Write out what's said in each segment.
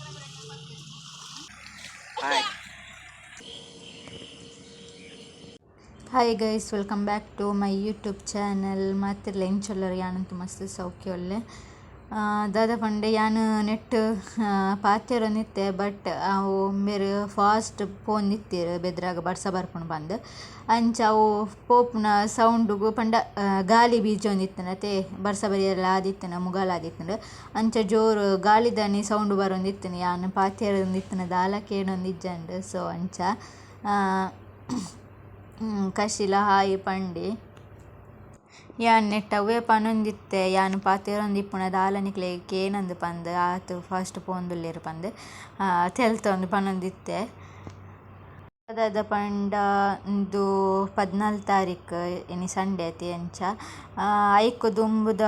Hi. Hi guys, welcome back to my YouTube channel. ಮಾತೆರ್ಲ ಎಂಚೊಲ್ಲರ್ ಯಾನಂತು ಮಸ್ತ್ ಸೌಖ್ಯ ಉಲ್ಲೆ. ದಾದ ಪಂಡೆ ಯಾನ್ ನೆಟ್ಟ್ ಪಾತೆರೊಂದಿತ್ತೆ ಬಟ್ ಅವು ಮೇರ್ ಫಾಸ್ಟ್ ಪೋವೊಂದಿತ್ತೆರ್ ಬೆದ್ರಾಗ್ ಬರ್ಸ ಬರ್ಪುಂಡು ಪಂದ್. ಅಂಚ ಅವು ಪೋಪುನ ಸೌಂಡ್ ಗು ಪಂಡ ಗಾಲಿ ಬೀಜೊಂದಿತ್ತುಂಡತೆ ಬರ್ಸ ಬರಿಯೆರೆಲ ಆದಿತ್ತ್ಂಡ್ ಮುಗಲಾದಿತ್ತ್ಂಡ್ ಅಂಚ ಜೋರು ಗಾಳಿದನೆ ಸೌಂಡ್ ಬರೊಂದಿತ್ತ್ಂಡ್ ಯಾನ್ ಪಾತೆರೊಂದಿತ್ತಿನ ದಾಲ ಕೇನೊಂದಿಜ್ಜಂಡ್ ಸೋ ಅಂಚ ಕಶಿಲ ಹಾಯ್ ಪಂಡೆ. ಯಾನ್ ನೆಟ್ಟ್ ಅವ್ವೆ ಪನೊಂದಿತ್ತೆ ಯಾನ್ ಪಾತೆರೊಂದಿಪ್ಪುನ ದಾಲ ನಿಕ್ಲೆಗ್ ಕೇನಂದ್ ಪಂದ್ ಆತ್ ಫಾಸ್ಟ್ ಪೋವೊಂದುಲ್ಲೆರ್ ಪಂದ್ ತೆಲ್ತೊಂದು ಪನೊಂದಿತ್ತೆ. ದಾದ ಪಂಡ ಉಂದು 14 ತಾರೀಕ್ ಇನಿ ಸಂಡೆ ಅತೆ ಅಂಚ ಐಕ್ ದುಂಬುದ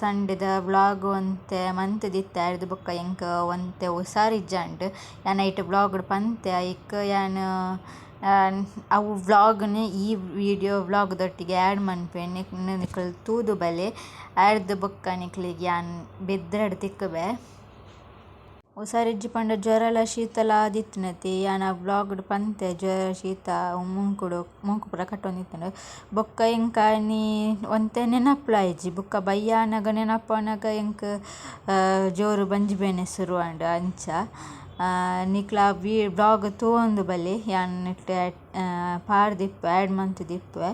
ಸಂಡೆದ ವ್ಲೋಗ್ ಒಂತೆ ಮಂತುದಿತ್ತೆ ಐರ್ದ್ ಬೊಕ್ಕ ಎಂಕ್ ಒಂತೆ ಹುಷಾರಿಜ್ಜಂಡ್ ಯಾನ್ ಐಟ್ ವ್ಲೋಗ್ ಡ್ ಪಂತೆ ಐಕ್ ಯಾನ್ ಅವು ವ್ಲೋಗ್ ನು ಈ ವೀಡಿಯೋ ವ್ಲೋಗ್ ದೊಟ್ಟಿಗೆ ಆಡ್ ಮನ್ಪುವೆ ನಿಕುಲು ತೂದು ಬಲೆ ಐರ್ದ್ ಬೊಕ್ಕ ನಿಕ್ಲೆಗ್ ಯಾನ್ ಬೆದ್ರಡ್ ತಿಕ್ಕುವೆ. ಹುಷಾರಿಜ್ಜಿ ಪಂಡ ಜ್ವರಲ ಶೀತಲ ಆದಿತ್ತಿನತೆ ಯಾನ್ ಆ ವ್ಲೋಗ್ ಡ್ ಪಂತೆ ಜ್ವರ ಶೀತ ಮೂಂಕುಡು ಮೂಂಕು ಪೂರ ಕಟ್ಟೊಂದಿತ್ತುಂಡು ಬೊಕ್ಕ ಎಂಕ್ ಆನಿ ಒಂತೆ ನೆನಪುಲ ಆಯಿಜಿ ಬೊಕ್ಕ ಬಯ್ಯಾನಗ ನೆನಪಾನಗ ಎಂಕ್ ಜೋರು ಬಂಜಿ ಬೇನೆ ಸುರು ಆಂಡ್ ಅಂಚ ನಿಕ್ಲ ವ್ಲೋಗ್ ತೂವೊಂದು ಬಲೆ ಯಾನ್ ನೆಟ್ಟ್ ಪಾಡ್ದಿಪ್ಪೆ ಆಡ್ ಮಂತುದಿಪ್ಪುವೆ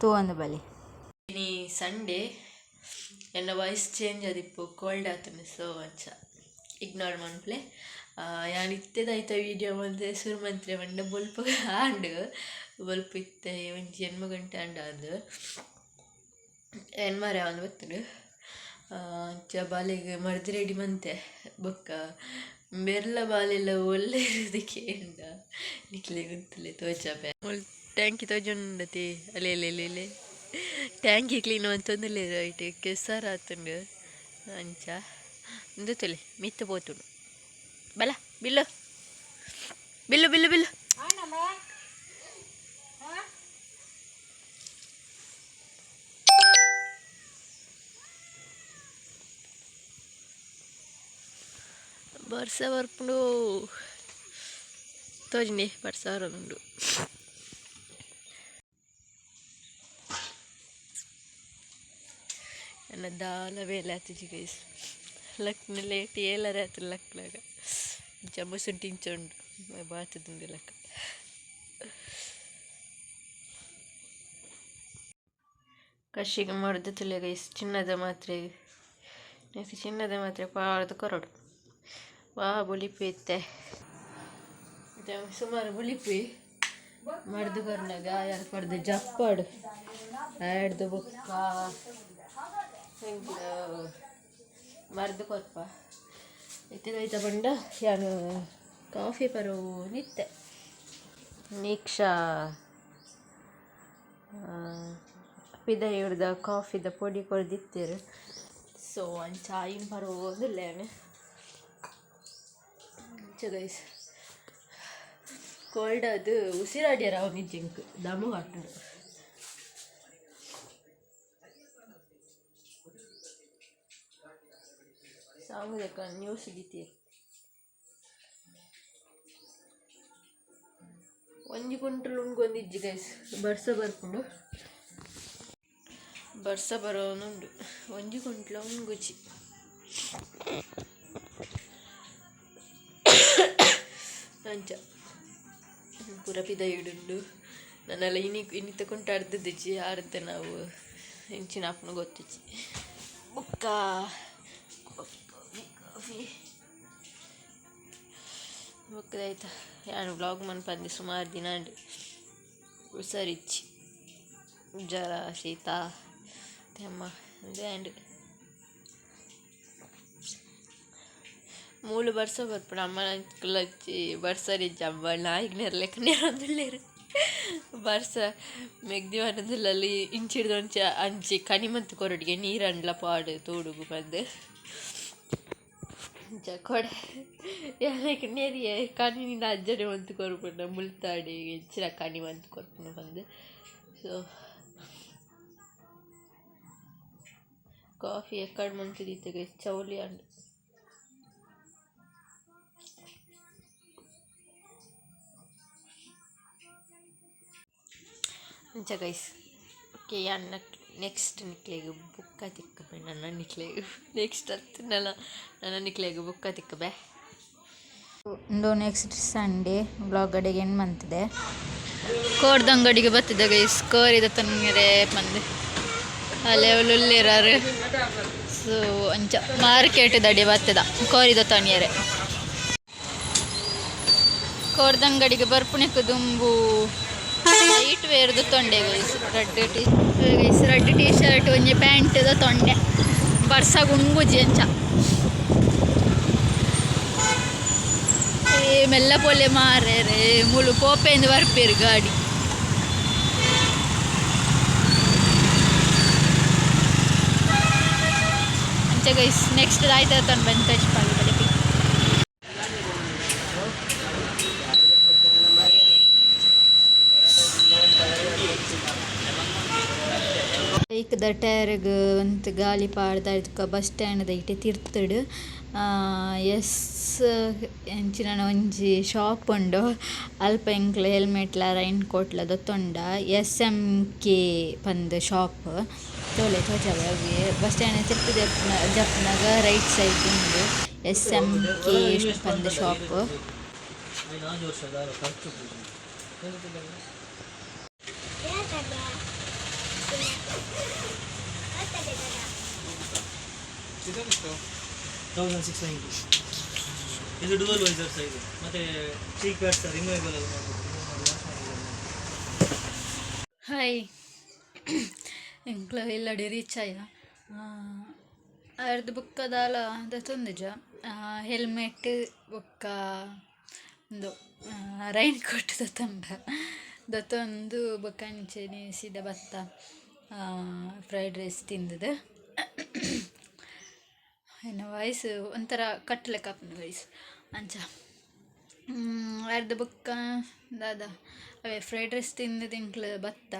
ತೂವೊಂದು ಬಲೆ. ಇನಿ ಸಂಡೇ ಎನ್ನ ವಾಯ್ಸ್ ಚೇಂಜ್ ಆದಿಪ್ಪು ಕೋಲ್ಡ್ ಆತುಂಡು ಸೊ ಅಂಚ ಇಗ್ನೋರ್ ಮನ್ಪುಲೆ. ಯಾನ್ ಇತ್ತೆದ ಐತ ವೀಡಿಯೋ ಮಂತೆ ಸುರು ಮಂತ್ರೆ ಪಂಡ ಬೊಲ್ಪು ಆಂಡ್ ಬೊಲ್ಪು ಇತ್ತೆ ಒಂಜಿ 8 ಗಂಟೆ ಆಂಡ ಅಂದ್ ಎಣ್ಮರೆ ಆವೊಂದು ಬತ್ತುಂಡು. ಅಂಚ ಬಾಲೆಗ್ ಮರ್ದ್ ರೆಡಿ ಮಂತೆ ಬೊಕ್ಕ ಬೆರ್ಲ ಬಾಲೆಲ ಒಲ್ಲೆರ್ ಕೇಂಡ ನಿಕ್ಲೆಗ್ ಗೊತ್ತುಲ್ಲೆ ತೋಜಾಪೆ. ಮುಲ್ ಟ್ಯಾಂಕಿ ತೋಜೊಂಡುಂಡತೆ ಅಲೆ ಅಲೆ ಅಲೆ ಟ್ಯಾಂಕಿ ಕ್ಲೀನ್ ಮಂತೊಂದುಲ್ಲೆರ್ ಐಟ್ ಕೆಸರ್ ಆತುಂಡು ಅಂಚ ಉಂದು ತೂಲೆ ಮಿತ್ತ್ ಪೋತುಂಡು ಬಲ ಬಿಲ್ಲು ಬಿಲ್ಲು ಬಿಲ್ಲು ಬಿಲ್ಲು. ಬರ್ಸ ಬರ್ಪುಂಡು ತೋಜಿಂಡೆ ಬರ್ಸ ಬರೊಂದುಂಡು. ಎನ್ನ ದಾಲ ಬೇಲೆ ಆತಿಜಿ ಗೈಸ್ ಲಕ್ನ ಲೇಟ್ ಏಲರೆ ಆತು ಲಕ್ನಗ ಇಂಚ ಮುಸುಂಟು ಇಂಚ ಉಂಡು ಬಾತುದುಂಡು ಲಕ್ಕ. ಕಶಿಗ್ ಮರ್ದ್ ತೂಲೆ ಗೈಸ್ ಚಿನ್ನದ ಮಾತ್ರೆ ನೆಕ್ಕ್ ಚಿನ್ನದ ಮಾತ್ರೆ ಪಾಡ್ದ್ ಕೊರೊಡು ವಾ ಬುಲಿಪು ಇತ್ತೆ ಸುಮಾರು ಬುಲಿಪಿ ಮರ್ದ್ ಕೊರ್ನಗ ಅಲ್ಪಡ್ದ್ ಜಪ್ಪಡು ಆಡ್ದ್ ಬೊಕ್ಕ ಎಂಕ್ಲ ಮರ್ದ್ ಕೊರ್ಪ ಇತ್ತೆ ಐತ ಪಂಡ ಯಾನ್ ಕಾಫಿ ಪರೋನಿತ್ತೆ. ನೀಕ್ಷಾ ಪಿದಯೂರ್ದ ಕಾಫಿದ ಪೊಡಿ ಕೊರ್ದಿತ್ತೆರ್ ಸೊ ಅಂಚ ಐನ್ ಪರೋಂದುಲ್ಲೆ ಯಾನ್. ಅಂಚ ಗೈಸ್ ಕೋಲ್ಡ್ ಆದ್ ಉಸಿರಾಡ್ಯೆರೆ ಆವೊಂದಿಜ್ಜಿ ಎಂಕ್ ದಮು ಕಟ್ಟುಂಡು. ಸಾಂಗ್ ದೆಕ್ಕ ನ್ಯೂಸ್ ದೀತೆರ್. ಒಂಜಿ ಕುಂಟುಲು ಉಂಗೊಂದಿಜ್ಜಿ ಗೈಸ್ ಬರ್ಸ ಬರ್ಪುಂಡು ಬರ್ಸ ಬರೋನುಂಡು ಒಂಜಿ ಕುಂಟ್ಲ ಉಂಗುಜಿ. ಅಂಚ ಪೂರ ಪಿದಯಿಡುಂಡು ನನಲ ಇನಿ ಇನಿತ ಕುಂಟು ಅರ್ದಿಜ್ಜಿ ಅರ್ದ್ ನಾವು ಎಂಚಿನ ಆಪುಂಡು ಗೊತ್ತಿಜ್ಜಿ. ಬೊಕ್ಕ ಕಾಫಿ ಕಾಫಿ ಕಾಫಿ ಬೊಕ್ಕ ದಾಯ್ತ ಯಾನ್ ವ್ಲಾಗ್ ಮನ್ಪಂದೆ ಸುಮಾರು ದಿನ ಆಂಡ್ ಹುಷಾರಿಜ್ಜಿ ಜ್ವರ ಶೀತ ತೆಮ್ಮ ಉಂದೇ ಆಂಡ್. ಮೂಲು ಬರ್ಸ ಬರ್ಪುಂಡು ಅಮ್ಮನಕುಲಂಚಿ ಬರ್ಸರಿಜ್ಜಿ ಅಮ್ಮ ನಾಯಿಗ್ ನೆರ್ಲೆಕ ನೆರೊಂದುಲ್ಲೆರ್ ಬರ್ಸ ಮೆಗ್ದಿ ಪನೊಂದುಲ್ಲಲ್ ಇಂಚಿಡ್ದ್ ಅಂಚ ಅಂಚಿ ಕನಿ ಮಂತ್ ಕೊರೊಡಿಗೆ ನೀರಂಡ್ಲ ಪಾಡ್ ತೋಡುಗು ಪಂದ್. ಅಂಚ ಕೊಡೆ ಯಾನ್ ಐಕ್ ನೆರಿಯೆ ಕನಿ ನಿನ್ನ ಅಜ್ಜನೆ ಮಂತ್ ಕೊರ್ಪುನ ಮುಲ್ತಾಡಿ ಎಂಚಿನ ಕನಿ ಮಂತ್ ಕೊರ್ಪುನ ಪಂದ್. ಸೊ ಕಾಫಿ ಎಕ್ಕಡ್ ಮಂತ್ ದೀತೆ ಗೈಸ್ ಚೌಲಿ ಆಂಡ್. ಅಂಚ ಗೈಸ್, ಓಕೆ, ಯಾನ್ ನೆಕ್ಸ್ಟ್ ನಿಕ್ಲೆಗ್ ಬುಕ್ಕ ತಿಕ್ಕುಬೆ. ನನ್ನ ನಿಕ್ಲೆಗ್ ನೆಕ್ಸ್ಟ್ ಅತ್ತಿನಲ ನನ್ನ ನಿಕ್ಲೆಗ್ ಬುಕ್ಕ ತಿಕ್ಕುಬೆ. ಉಂದು ನೆಕ್ಸ್ಟ್ ಸಂಡೇ ವ್ಲಾಗ್ ಅಡೆಗೆ ಎಂಡ್ ಮಂತಿದೆ. ಕೋರ್ದಂಗಡಿಗೆ ಬತ್ತಿದ ಗೈಸ್, ಕೋರಿದ ತೊಂದರೆ ಪಂದ್ ಅಲ್ಲೇ ಉಲ್ಲೇರಾರು. ಸೊ ಅಂಚ ಮಾರ್ಕೆಟ್ ದಡಿ ಬತ್ತದ ಕೋರಿದ ತಣಿಯರೆ. ಕೋರ್ದಂಗಡಿಗೆ ಬರ್ಪುನೆಕ್ ದುಂಬು ಲೈಟ್ ವೇರ್ದು ತೊಂಡೆ ಗೈಸ್. ರಡ್ಡ್ ಟೀ ಗೈಸ್, ರಡ್ಡ್ ಟೀ ಶರ್ಟ್, ಒಂಜಿ ಪ್ಯಾಂಟ್ ತೊಂಡೆ. ಬರ್ಸ ಗುಂಗುಜಿ ಅಂಚ. ಏ ಮೆಲ್ಲ ಪೋಲೆ ಮಾರೆ ಮುಳು ಪೋಪೆಂದು ಬರ್ಪೇರು ಗಾಡಿ. ಅಂಚ ಗೈಸ್, ನೆಕ್ಸ್ಟ್ ಆಯ್ತು ತಂದು ಬಂದು ತೋಚ್ಪಾಗಿ ಬಲಿಪಿ. ಬೈಕ್ದ ಟೈರ್ಗ್ ಒಂತೆ ಗಾಳಿ ಪಾಡ್ದ್ ಬಸ್ ಸ್ಟ್ಯಾಂಡ್ ದ ಇಡೆ ತಿರ್ತುಡು ಎಸ್ಸ್ ಎಂಚಿನನ ಒಂಜಿ ಶಾಪ್ ಉಂಡು. ಅಲ್ಪ ಎಂಕ್ಲ ಹೆಲ್ಮೆಟ್ ಲ ರೈನ್ ಕೋಟ್ ಲ ದೆತ್ತೊಂಡ. ಎಸ್ಸ್ ಎಮ್ಮ್ ಕೆ ಪಂದ್ ಶಾಪ್ ತೂಲೆ, ತೋಜಾವೆ ಅವ್ವೆ. ಬಸ್ ಸ್ಟ್ಯಾಂಡ್ ತಿರ್ತ್ ಜಪ್ಪುನಗ ರೈಟ್ ಸೈಡ್ ಉಂಡು ಎಸ್ಸ್ ಎಮ್ಮ್ ಕೆ ಪಂದ್ ಶಾಪ್. 1690. ಇದು ಡುವಲ್ ವೈಸರ್ ಸೈಜ್ ಮತ್ತು ಚೀಕ್ ಪ್ಯಾಡ್ಸ್ ರಿಮೂವೇಬಲ್ ಎಲ್ಲ ಮಾಡ್ಬೋದು, ರಿಮೂವ್ ಮಾಡಿ ವಾಶ್ ಮಾಡಿ. ಹಾಯ್, ಎಂಕ್ಲ ಇಲ್ಲಡೆ ರೀಚ್ ಆಯ. ಅರ್ದು ಬುಕ್ಕ ದಾಲ ದೆತೊಂದಿಜ. ಹೆಲ್ಮೆಟ್ ಬೊಕ್ಕ ಉಂದು ರೈನ್ ಕೋಟ್ ದೆತೊಂಡ. ದೆತೊಂದು ಬೊಕ್ಕ ಅಂಚೆನೆ ಸೀದಾ ಬತ್ತ ಫ್ರೈಡ್ ರೈಸ್ ತಿಂದುದು. ಎನ್ನ ವಾಯ್ಸ್ ಒಂಥರ ಕಟ್ ಲೆಕ್ಕ ಆಪುಂಡು ಗೈಸ್. ಅಂಚ ಅರ್ದ್ ಬೊಕ್ಕ ದಾದ, ಅವೇ ಫ್ರೈಡ್ ರೈಸ್ ತಿಂದು ಎಂಕ್ಲ ಬತ್ತ.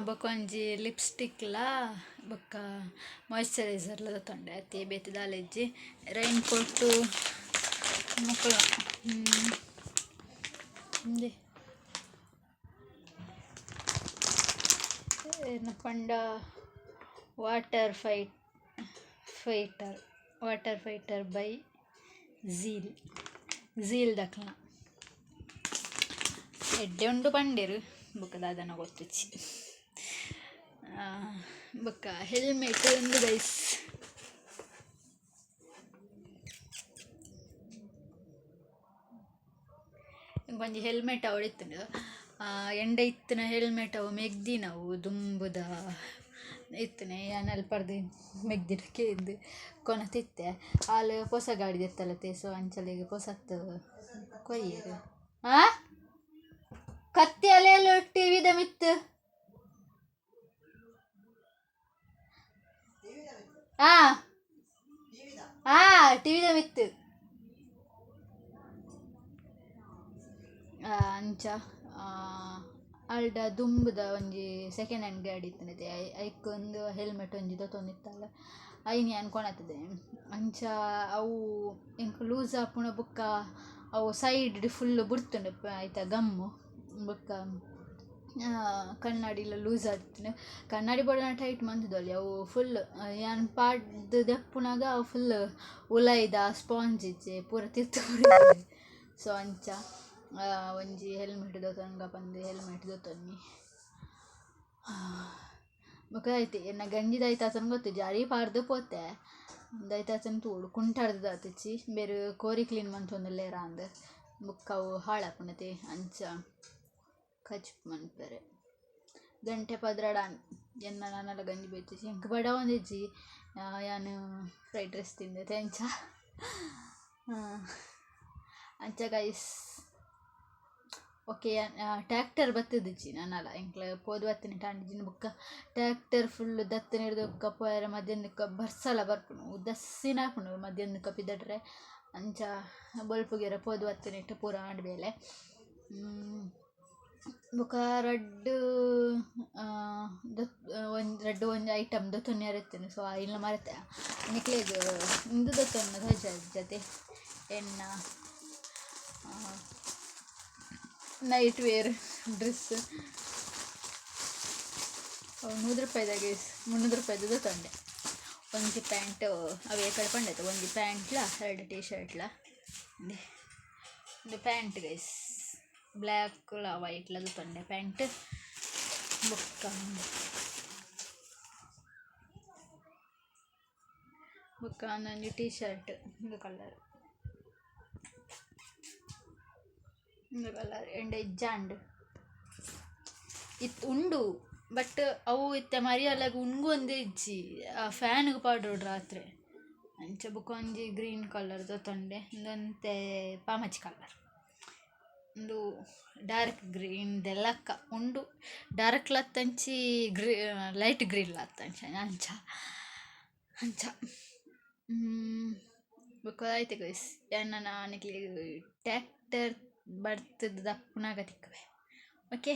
ಬೊಕ ಒಂಜಿ ಲಿಪ್ಸ್ಟಿಕ್ಲ ಬೊಕ್ಕ ಮಾಯಿಶ್ಚರೈಸರ್ಲ ದೆತೊಂಡೆ ಅತೆ, ಬೇತೆ ದಾಲ ಇಜ್ಜಿ. ರೈನ್ ಕೋಟ್ ಮೊಕುಲು ಉಂದೆ ಏನ ಪಂಡ water fighter by zeal, zeal ದಕ್ಲ್ನ. ಎಡ್ಡೆ ಉಂಡು ಪಂಡೆರ್, ಬೊಕ ದಾದನ ಗೊತ್ತುಜ್ಜಿ. ಬೊಕ್ಕ ಹೆಲ್ಮೆಟ್ ಉಂದು ಗೈಸ್. ಎಂಕೊಂಜಿ ಹೆಲ್ಮೆಟ್ ಆವೊಡಿತ್ತುಂಡು. ಎಂಡ ಇತ್ತಿನ ಹೆಲ್ಮೆಟ್ ಅವು ಮೆಗ್ದಿನವು, ದುಂಬುದ ಇತ್ತುನೆ. ಯಾನ್ ಅಲ್ಪರ್ದ್ ಮೆಗ್ದಿಡ ಕೇಂದ್ ಕೊನೊತಿತ್ತೆ. ಆಲ್ ಪೊಸ ಗಾಡಿ ದೆತ್ತಲತೆ, ಸೊ ಅಂಚ ಅಲೆಗ್ ಪೊಸತ್ ಕೊರಿಯೆರ್. ಆ ಕತ್ತಿ ಅಲೆಲ್ ಟಿವಿದ ಮಿತ್ತ್ ಆ ಆ ಟಿವಿದ ಮಿತ್ತ್. ಅಂಚ ಅಲ್ಡ ದುಂಬುದ ಒಂಜಿ ಸೆಕೆಂಡ್ ಹ್ಯಾಂಡ್ ಗಾಡಿ ಇತ್ತಿನತೆ, ಐಕ್ ಒಂದು ಹೆಲ್ಮೆಟ್ ಒಂಜಿ ದೆತೊಂದಿತ್ತಲ್, ಐನ್ ಯಾನ್ ಕೊನತುದೆ. ಅಂಚ ಅವು ಎಂಕ್ ಲೂಸ್ ಆಪುಂಡು. ಬೊಕ್ಕ ಅವು ಸೈಡ್ ಡ್ ಫುಲ್ಲ್ ಬುಡ್ತುಂಡು ಐತ ಗಮ್ಮು. ಬೊಕ್ಕ ಕನ್ನಡಿಲ ಲೂಸ್ ಆದಿತ್ತುಂಡು. ಕನ್ನಡಿ ಬೋಡಾಂಡ ಟೈಟ್ ಮಂತುದೊಲಿ. ಅವು ಫುಲ್ಲ್ ಯಾನ್ ಪಾಡ್ದ್ ದೆಪ್ಪುನಗ ಅವು ಫುಲ್ಲ್ ಉಲಯಿದ ಸ್ಪಾಂಜ್ ಇಜ್ಜೆ ಪೂರ ತಿರ್ತ್ ಬೂರ್ದುಂಡು. ಸೊ ಅಂಚ ಒಂಜಿ ಹೆಲ್ಮೆಟ್ ದೆತೊನ್ಗ ಪಂದ್ ಹೆಲ್ಮೆಟ್ ದೆತೊನ್ನಿ. ಬೊಕ ಆಯ್ತು, ಎನ್ನ ಗಂಜಿ ದಾಯ್ತ ಆತುಂಡು ಗೊತ್ತುಜ್ಜಿ. ಅರಿ ಪಾಡ್ದ್ ಪೋತೆ, ದಾಯ್ತ ಆತುಂಡು ತೂವೊಡು. ಕುಂಟಾರ್ದ್ ದಾತುಜಿ ಇಂಬೆರ್ ಕೋರಿ ಕ್ಲೀನ್ ಮಂತೊಂದುಲ್ಲೆರ್ ಅಂದ್. ಬೊಕ್ಕ ಅವು ಹಾಳಾಪುಂಡತೆ, ಅಂಚ ಕಜಿಪು ಮನ್ಪೆರೆ. ಗಂಟೆ 12 ಆಂಡ್. ಎನ್ನ ನನಲ ಗಂಜಿ ಬೈತಿಜಿ. ಎಂಕ್ ಬಡವೊಂದಿಜ್ಜಿ. ಯಾನ್ ಫ್ರೈಡ್ ರೈಸ್ ತಿಂದೆ ಅಂಚ. ಅಂಚ ಗೈಸ್, ಓಕೆ. ಟ್ಯಾಕ್ಟರ್ ಬತ್ತುದಿಜ್ಜಿ ನನಲ. ಎಂಕ್ಲ ಪೋದು ಬತ್ತಿನ ಆಂಡಿಜಿನ. ಬೊಕ್ಕ ಟ್ಯಾಕ್ಟರ್ ಫುಲ್ಲ್ ದತ್ತ್ ಬೊಕ್ಕ ಪೋಯೆರೆ ಮಧ್ಯಾಹ್ನಕ್ಕ ಬರ್ಸಲ ಬರ್ಪುಂಡು, ಉದಾಸೀನ ಆಪುಂಡು ಮಧ್ಯಾಹ್ನಕ್ಕ ಪಿದಡ್ರೆ. ಅಂಚ ಬೊಲ್ಪುಗೆರ ಪೋದು ಬತ್ತಿನೆಟ್ ಪೂರ ಆಂಡ್ ಬೇಲೆ. ಬೊಕ ರಡ್ಡ್ ಒಂಜಿ ರಡ್ಡ್ ಒಂಜಿ ಐಟಮ್ ದೆತೊನ್ಯರೆ ಇತ್ತ್ಂಡ್. ಸೊ ಐನ್ಲ ಮರೆತೆ. ನಿಕ್ಲೆಗ್ ಉಂದು ದೆತೊನ್ನ ತೋಜಾದಿಜತೆ, ಎನ್ನ ನೈಟ್ ವೇರ್ ಡ್ರೆಸ್. ಅವು 100 ರೂಪಾಯಿದ ಗೈಸ್, 300 ರೂಪಾಯಿದ ತಂಡೆ. ಒಂಜಿ ಪ್ಯಾಂಟ್ ಅವೇ ಕಡೆ ಪಂಡೈತೆ. ಒಂಜಿ ಪ್ಯಾಂಟ್ಲ, ಎರಡು ಟೀ ಶರ್ಟ್ಲ. ಒಂದೇ ಒಂದು ಪ್ಯಾಂಟ್ ಗೈಸ್, ಬ್ಲ್ಯಾಕ್ಲ ವೈಟ್ಲ ತಂಡೆ ಪ್ಯಾಂಟ್. ಬೊಕ್ಕ ಬೊಕ್ಕ ಒಂದೊಂಜಿ ಟೀ ಶರ್ಟ್, ಇಂದು ಕಲರ್, ಇಂದು ಕಲರ್ ಎಂಡೆ ಇಜ್ಜಾಂಡ್ ಇತ್ತು, ಉಂಡು. ಬಟ್ ಅವು ಇತ್ತೆ ಮರಿಯಲಗ್ ಉಂಗು ಒಂದೇ ಇಜ್ಜಿ. ಆ ಫ್ಯಾನ್ಗ್ ಪಾಡೊಡು ರಾತ್ರೆ ಅಂಚ. ಬೊಕ ಒಂಜಿ ಗ್ರೀನ್ ಕಲರ್ ದೆತೊಂಡೆ. ಉಂದೊಂತೆ ಪಾಮಚಿ ಕಲರ್. ಉಂದು ಡಾರ್ಕ್ ಗ್ರೀನ್ ದೆಲಕ್ಕ ಉಂಡು. ಡಾರ್ಕ್ ಲತ್ತಂಚಿ ಲೈಟ್ ಗ್ರೀನ್ ಲತ್ತಂಚಿ ಅಂಚ ಅಂಚ. ಬೊಕ ಐತೆ ಗೈಸ್, ಎನ್ನನ ನಿಕ್ಲೆಗ್ ಟ್ಯಾಕ್ಟರ್ ಬರ್ತದ್ ದಪ್ಪುನಗ ತಿಕ್ಕುವೆ. Okay,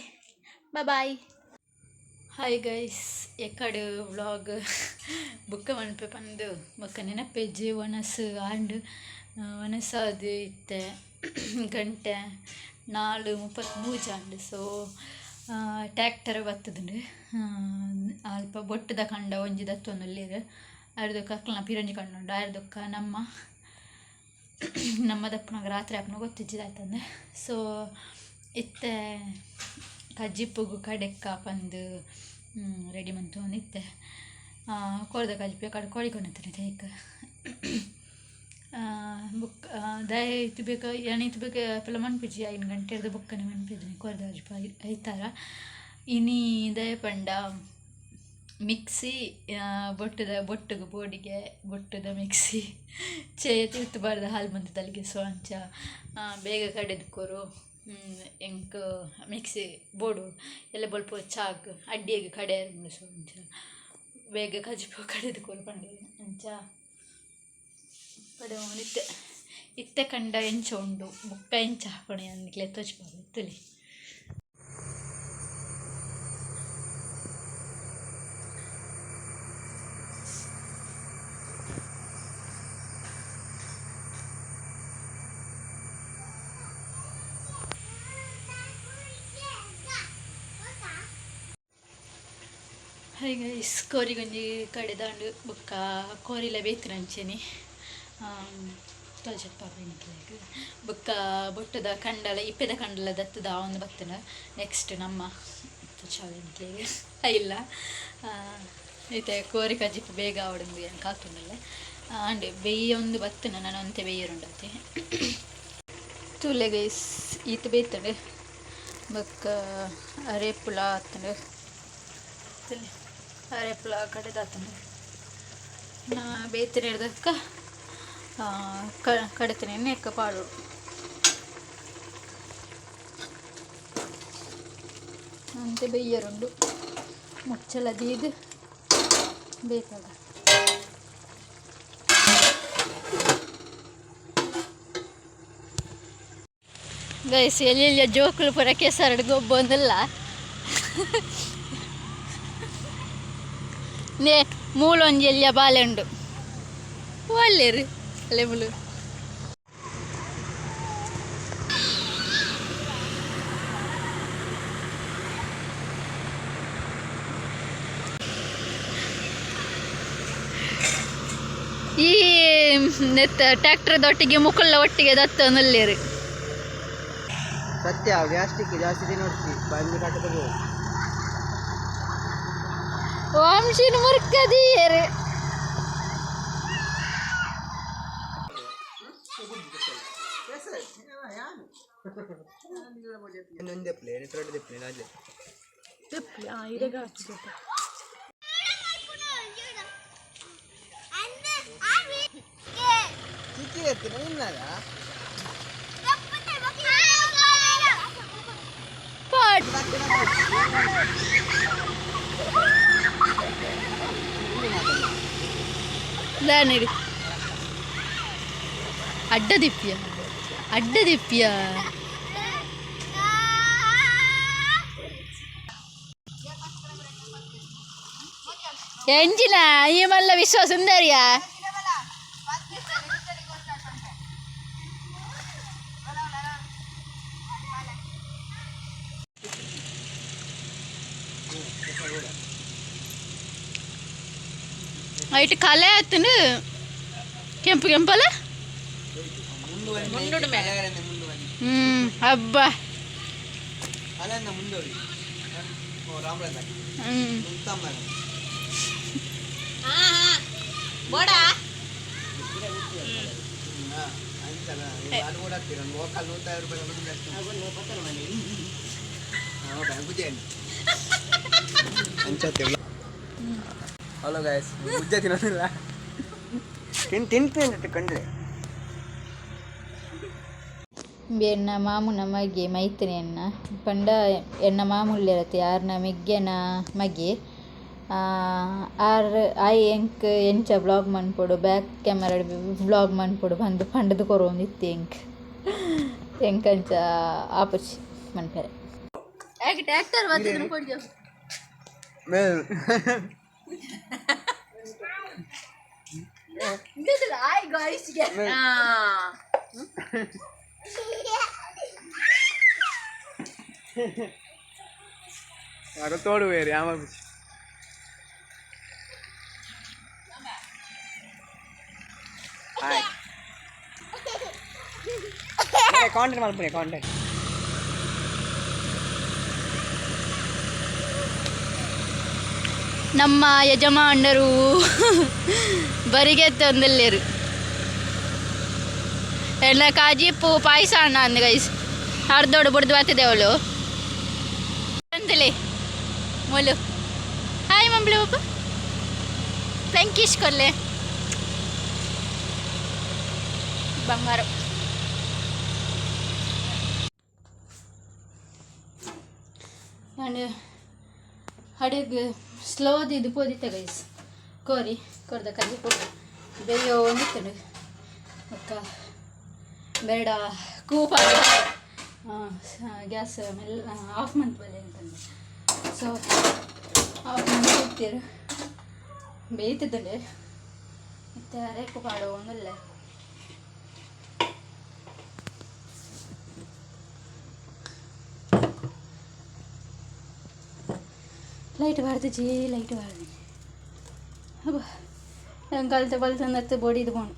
bye. ಹಾಯ್ ಗೈಸ್, ಎಕ್ಕಡ್ ವ್ಲಾಗ್ ಬುಕ್ಕ ಮನ್ಪೆ ಪಂದು ಬೊಕ್ಕ ನೆನಪೆಜ್ಜಿ. ವನಸ್ ಆಂಡ್. ವನಸಾದ್ ಇತ್ತೆ ಗಂಟೆ 4:33 ಆಂಡ್. ಸೊ ಟ್ಯಾಕ್ಟರ್ ಬತ್ತುದುಂಡು. ಅಲ್ಪ ಬೊಟ್ಟುದ ಕಂಡ ಒಂಜಿ ದತ್ತೊಂದುಲ್ಲೆರ್. ಅರ್ದೊಕ್ಕ ಅಕ್ಲ್ನ ಪಿರೊಂಜಿ ಕಂಡ ಉಂಡು. ಅರ್ದೊಕ್ಕ ನಮ್ಮ ನಮ್ಮ ದಪ್ಪುನಗ ರಾತ್ರಿ ಆಪುನ ಗೊತ್ತಿಜ್ಜಿ ದಾಯ್ತಂದು. ಸೊ ಇತ್ತೆ ಕಜಿಪುಗು ಕಡೆಕ್ಕ ಪಂದು ರೆಡಿ ಮಂತೊಂದಿತ್ತೆ. ಕೋರ್ದ ಕಜಿಪು ಕಡೆ ಕೋಳಿ ಕೊನತ್ತೆರ್ ಐಕ್. ಬೊಕ್ಕ ದಾಯೆ ಇತ್ ಬೇಗ, ಯಾನ್ ಇತ್ ಬೇಗ ಏಪಲ ಮನ್ಪುಜಿ. 5 ಗಂಟೆರ್ದ್ ಬೊಕ್ಕನೆ ಮನ್ಪುಜಿ ಕೋರ್ದ ಕಜಿಪು ಐತಾರ. ಇನಿ ದಾಯೆ ಪಂಡ ಮಿಕ್ಸಿ ಬೊಟ್ಟುದ ಬೊಟ್ಟುಗು ಬೋಡಿಗೆ ಬೊಟ್ಟುದ ಮಿಕ್ಸಿ ಚೇ ತಿರ್ತ್ ಪಾಡ್ದ್ ಹಾಲ್ ಮಂತ್. ಸೊ ಅಂಚ ಬೇಗ ಕಡೆದ್ ಕೊರು, ಎಂಕ್ ಮಿಕ್ಸಿ ಬೋಡು. ಎಲ್ಲೆ ಬೊಲ್ಪು ಚಾಕ್ ಅಡ್ಡಿಗ್ ಕಡೆಯರೆ ಉಂಡು. ಸೊ ಅಂಚ ಬೇಗ ಕಜಿಪು ಕಡೆದು ಕೊರು ಪಂಡೆರ್. ಅಂಚ ಕಡೆವೊಂದಿತ್ತೆ. ಇತ್ತೆ ಕಂಡ ಎಂಚ ಉಂಡು, ಬೊಕ್ಕ ಎಂಚ ಆಪುಂಡು ಯಾನ್ ನಿಕ್ಲೆಗ್ ತೋಜಿಪಾವೆ, ತೂಲೆ. ಹಾಯ್ ಗೈಸ್, ಕೋರಿಗೊಂಜಿ ಕಡೆದಾಂಡ್. ಬೊಕ್ಕ ಕೋರಿಲ ಬೇತಿನಂಚೆನೆ ತೋಜಪ್ಪ ನಿಕ್ಲೆಗ್. ಬೊಕ್ಕ ಬೊಟ್ಟುದ ಕಂಡಲ, ಇಪ್ಪೆದ ಕಂಡಲ ದತ್ತದ ಒಂದು ಬತ್ತನ. ನೆಕ್ಸ್ಟ್ ನಮ್ಮ ತೋಜಾವೆ ನಿಕ್ಲೆಗ್. ಇಲ್ಲ, ಇತ್ತೆ ಕೋರಿ ಕಜಿಪು ಬೇಗ ಆವೊಡುಂದು ಯಾನ್ ಕಾತೊಂದುಲ್ಲೆ. ಆಂಡ್, ಬೆಯ್ಯೊಂದು ಬತ್ತನ. ನನ ಒಂತೆ ಬೆಯ್ಯರುಂಡತೆ. ತೂಲೆ ಗೈಸ್, ಈತ್ ಬೇಯ್ತುಂಡು. ಬೊಕ್ಕ ಅರೆಪುಲ ಆತ್ಂಡ್. ತೂಲೆ, ಅರೆಪುಲ ಕಡೆದಾತುಂಡು. ನಾ ಬೇತೆ ಹಿಡ್ದಕ್ಕ ಕಡೆತನೆ ಎಕ್ಕ ಪಾಡೊಡು. ಅಂತೆ ಬೆಯ್ಯರುಂಡು. ಮುಚ್ಚಳ ದೀದ್ ಬೇಕಾಗ. ಗೈಸ್, ಎಲ್ಲೆಲ್ಲ ಜೋಕುಲು ಪೂರ ಕೆಸರಡ್ ಗೊಬ್ಬೊಂದುಲ್ಲ. ನೇ ಮೂಲೊಂಜಿ ಎಲ್ಯ ಬಾಲೆ ಉಂಡು. ಒಲ್ಲೆರ್ ಅಲೆ ಮುಲು. ಈ ನೆತ್ತ ಟ್ರ್ಯಾಕ್ಟರ್ ಒಟ್ಟಿಗೆ ಮುಕುಲ್ಲ ಒಟ್ಟಿಗೆ ದತ್ತೊಂದುಲ್ಲೆರ್. ಸತ್ಯ, ಗ್ಯಾಸ್ಟ್ರಿಕ್ ಜಾಸ್ತಿ ತಿನ್ನೋಡ್ತಿ, ಬಂದು ಕಟ್ಟದ. ವಂಶಿನ ಮುರ್ಕದಿಯೆರ್. ಒಂದೇ ಪ್ಲೇನ್, ಎರಡು ಪ್ಲೇನ್ ಅಲ್ಲೇ. ಚಿಕ್ಕಿ ಎತ್ತಿನ ನಿನ್ನದ. ಪಾಟ್ ದಾನಿರಿ ಅಡ್ಡ ದಿಪ್ಪಿಯ, ಅಡ್ಡ ದಿಪ್ಪಿಯ. ಎಂಜಿನ ಈ ಮಲ್ಲ ವಿಶ್ವ ಸುಂದರಿಯ. ಐಟ್ ಕಲೆ ಆತುಂಡು ಕೆಂಪು ಕೆಂಪಲ್ಲ. ಹಬ್ಬ. ಹಲೋ ಗಾಯ್ಸ್, ಮುದ್ದೆ ತಿನ್ನೋದಿಲ್ಲ, ತಿಂತೀನಿ ಕಂಡ್ರೆ. ಎನ್ನ ಮಾಮುನ ಮಗೆ ಮೈತ್ರಿ ಎನ್ನ ಪಂಡ ಎನ್ನ ಮಾಮುಲ್ಲೆರತೆ ಆರ್ನ ಮೆಗ್ಗೆನ ಮಗೆ. ಆರ್ ಆಯೆ ಎಂಕ್ ಎಂಚ ವ್ಲಾಗ್ ಮನ್ಪೊಡು, ಬ್ಯಾಕ್ ಕ್ಯಾಮರಾ ವ್ಲಾಗ್ ಮನ್ಪೊಡು ಪಂದ್ ಪಂಡ್ದ್ ಕೊರೊಂದಿತ್ತೆ ಎಂಕ್. ಎಂಕ್ ಅಂಚ ಆಪುಜಿ ಮನ್ಪೆರೆ. ಟ್ಯಾಕ್ಟರ್ ಬರ್ತದೆ ಕೊಡಿ. ಮೇಲ್. ಹಾಯ್ ಗಾಯ್ಸ್ಗೆ. ತೋಡುವೇರಿ ಆಮ. ಹಾಯ್, ಕಾಂಟೆಂಟ್ ಮಲ್ಪುನೆ ಕಾಂಟೆಂಟ್. ನಮ್ಮ ಯಜಮಾನರು ಬರಿಗೆತ್ತೊಂದಲ್ಲೇರು. ಎಲ್ಲ ಕಾಜಿಪ್ಪು ಪಾಯಸ ಅಣ್ಣ ಅಂದ್ ಗೈಸ್. ಅರ್ಧೋಡು ಬುಡ್ದು ಬರ್ತದೆ ಅವಳು ಅಂತಲೇ ಮೊಲು. ಹಾಯ್ ಮಂಬ್ಳು ಬಾಬು, ಪ್ಲಂಕಿಶ್ ಕೊಲ್ಲೆ ಬಂಗಾರ. ನಾನು ಅಡುಗೆ ಸ್ಲೋ ಇದು ಪೋದಿತ್ತೆ ಗೈಸ್. ಕೋರಿ ಕೊರ್ದ ಕಜಿಪು ಬೇಯೋ ಒಂದಿತ್ತಂಡು. ಬೊಕ್ಕ ಬೇಡ ಕೂಪ ಗ್ಯಾಸ್ ಮೆಲ್ಲ ಆಫ್ ಮಂತ್ ಬಲ್ಲೆ ಅಂತಂದು. ಸೊ ಆಫ್ ಮಂತ್ ಇತ್ತೀರು, ಬೇಯ್ತದಂಡೆ. ಮತ್ತು ರೇಕು ಪಾಡೋ ಒಂದಲ್ಲ. ಲೈಟ್ ಬಾರ್ದಿಜಿ, ಲೈಟ್ ಬಾರ್ದಿ. ಅಬ್ಬಾ, ಕಲ್ತ ಬಲ್ತಂದತ್ತು ಬೊಡಿದು ಬೋಣು.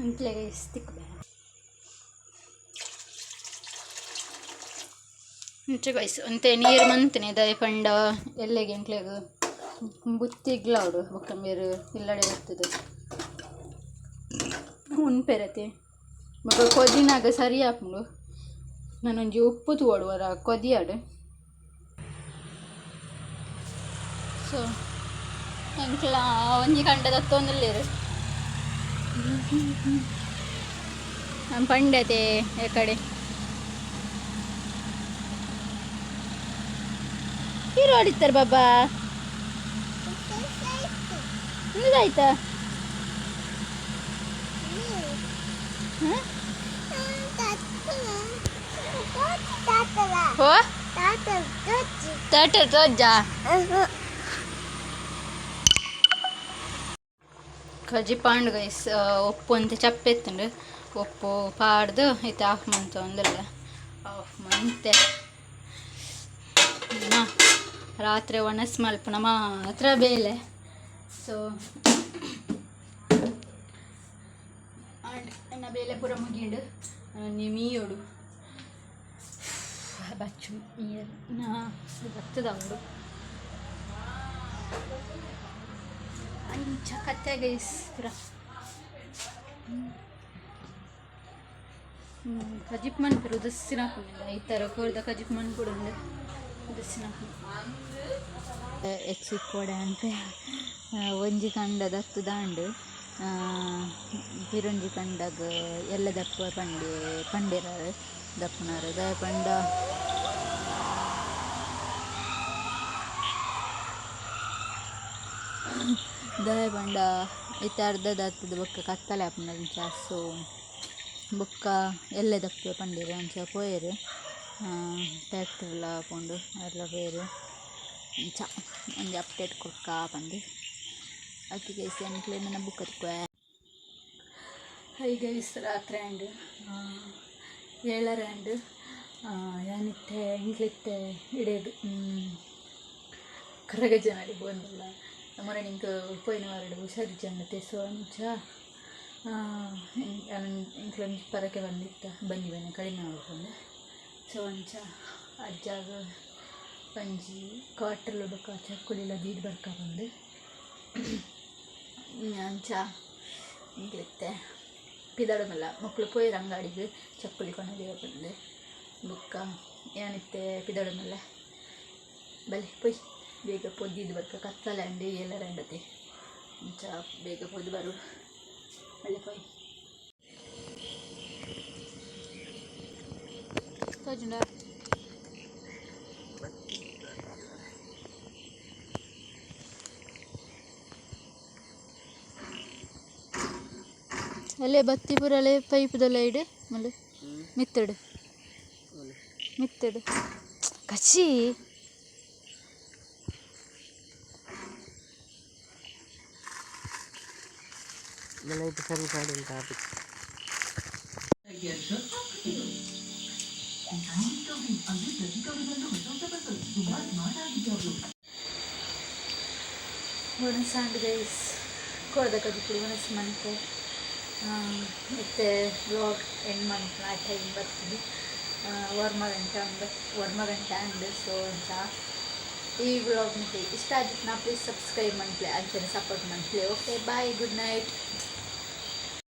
ಅಂತಲೇ ತಿಕ್ ಅಂಚೆ ಗೈಸ್. ಅಂತೆ ನೀರು ಮಂತನೆ ದಯ ಪಂಡ ಎಲ್ಲೆಗೆ ಎಂಕ್ಲೆಗ್ ಬುತ್ತಿಗ್ಲಾವಡು. ಬೊಕ್ಕ ಮೇರು ಇಲ್ಲಡೆ ಬರ್ತದೆ ಉನ್ಪೆರತೆ. ಬೊಕ್ಕ ಕೊದಿನಾಗ ಸರಿ ಆಪುಂಡು. ನಾನೊಂಜಿ ಉಪ್ಪು ತೂವೊಡು ಒರ ಕೊದಿಯಾಡು. ಸೊ ಎಂಕ್ಲ ಒಂಜಿ ಗಂಟೆ ದತ್ತೊಂದುಲ್ಲೆರ್ ಪಂಡತೆ ಈ ಕಡೆ ಹೀರೋ ಹೊಡಿತಾರೆ ಬಾಬಾ. ಆಯ್ತಾ? ಹಾಂ, ಓ ತೋಟ ತೋಜಾ ಕಜಿ ಪಾಂಡ್ ಗೈಸ್. ಉಪ್ಪು ಅಂತ ಚಪ್ಪೆತ್ತುಂಡು. ಉಪ್ಪು ಪಾಡ್ದು ಇತ್ತೆ ಆಫ್ ಮಂತ್ ಒಂದಲ್ಲ ಆಫ್ ಮಂತೆ. ರಾತ್ರಿ ಒಣಸ್ ಮಲ್ಪುನ ಮಾತ್ರ ಬೇಲೆ. ಸೊ ಎನ್ನ ಬೇಲೆ ಪೂರ ಮುಗಿಂಡು. ಮೀಯೋಡು ಬಚ್ಚು ಮೀಯರ್ ನಾ ಬತ್ತದವಡು. ಅಂಚ ಕತ್ತೆ ಗೈಸ್ ಪೂರ. ಕಜಿಪ್ ಮನ್ಪುರು ಉದಸ್ಸಿನ ಹಾಕೊಂಡಿಲ್ಲ ಈ ಥರ ಕೋರ್ದ ಕಜಿಪ್ ಮನ್ಪುಡು ಉದಸ್ಸಿನ. ಎಚ್ಚಿಕ್ಕೋಡೆ ಅನ್ಪೆ. ಒಂಜಿ ಕಂಡ ದತ್ತು ದಾಂಡು, ಪಿರೊಂಜಿ ಕಂಡಗ್ ಎಲ್ಲ ದಪ್ಪ ಪಂಡೆ ಪಂಡೆರಾರ್ ದಪ್ಪುನಾರ್. ದಾಯೆ ಪಂಡ ದಾಯೆ ಪಂಡ ಇತ್ತೆ ಅರ್ಧ ದತ್ತದ ಬೊಕ್ಕ ಕತ್ತಲೆ ಆಪುಂಡು ಅಂಚ. ಸೊ ಬೊಕ್ಕ ಎಲ್ಲೆ ದಪ್ಪೆ ಪಂಡೆರ್, ಅಂಚ ಪೋಯೆರ್. ಟ್ಯಾಕ್ಟರ್ಲ ಪೋಂಡು, ಅರ್ಲ ಪೋಯೆರ್. ಅಂಚ ಒಂಜಿ ಅಪ್ಡೇಟ್ ಕೊರ್ಕ ಪಂದ್. ಅಕ್ಕಿ ಗೈಸ್, ಎಂಕ್ಲೆ ಬುಕ್ಕ ತಿಕ್ಕುವೆ. ಹೈ ಗೈಸ್, ರಾತ್ರಿ ಆಂಡ್, 7:30 ಆಂಡ್. ಯಾನಿತ್ತೆ ಎಂಕ್ಲಿತ್ತೆ ಇಡೆಗ್ ಕರಗಜ್ಜನಾಡಿ ಪೋಂದುಲ್ಲ. ಮೊನ್ನೆ ನಿಂಕ್ ಪೋಯಿನ ವಾರಡ್ ಹುಷಾರಿಜ್ಜಂಡತೆ. ಸೊ ಅಂಚ ಎಂಕ್ಲೊಂಜಿ ಪರಕೆ ಬಂದಿತ್ತ, ಬಂಜಿ ಬೇನೆ ಕಡಿಮೆ ಆವೊಡು. ಸೊ ಅಂಚ ಅಜ್ಜಾಗ ಒಂಜಿ ಕ್ವಾರ್ಟರ್ಲು ಬೊಕ್ಕ ಚಕ್ಕುಲಿಲ ದೀದ್ ಬರ್ಕ ಪಂದ್. ಅಂಚ ಎಂಕ್ಲಿತ್ತೆ ಪಿದಡುಮಲ್ಲ, ಮೊಕ್ಲು ಪೋಯೆರ್ ಅಂಗಡಿಗ್ ಚಕ್ಕುಲಿ ಕೊನೊದಿರ ಪಂದ್. ಬೊಕ್ಕ ಯಾನಿತ್ತೆ ಪಿದಡುಮಲ್ಲ. ಬಲೆ ಪೊಯ್ ಬೇಗ ಪೋದು ಬರ್ಕ, ಕತ್ತಲೆ ಆಂಡ್, ಏಲರೆ ಆಂಡತೆ. ಅಂಚ ಬೇಗ ಪೋದು ಬರು. ಬಲೆ ಪೋಯ್. ತೋಜುಂಡ? ಅಲ್ಲೇ ಬತ್ತಿ ಪೂರಲೆ ಪೈಪ್ದಲ್ಲ ಇಡು ಮಲ್ಲು ಮಿತ್ತಡು ಮಿತ್ತಡು ಕಚ್ಚಿ. ಲೈಟ್ ಸರಿ ಪಾಡಿ ಅಂತ. ಒಣಸಾಂಡ್ ಗೈಸ್, ಕೊಡದ ಕಜಿಪುಡಿ ಒಣಸು ಮಂತೆ. ಇತ್ತೆ ವ್ಲಾಗ್ ಎಂಡ್ ಮನ್ಪುನ ಟೈಮ್ ಬರ್ತದೆ. 9 ಗಂಟೆ ಉಂಡು, 9 ಗಂಟೆ ಆಂಡ್. ಸೊ ಅಂಚ ಈ ವ್ಲಾಗ್ ನಿಕ್ಲೆ ಇಷ್ಟ ಆದಿತ್ತ್ಂಡ ಪ್ಲೀಸ್ ಸಬ್ಸ್ಕ್ರೈಬ್ ಮನ್ಪುಲೆ, ಅಂಚನೆ support ಮನ್ಪುಲೆ. Okay, bye, good night.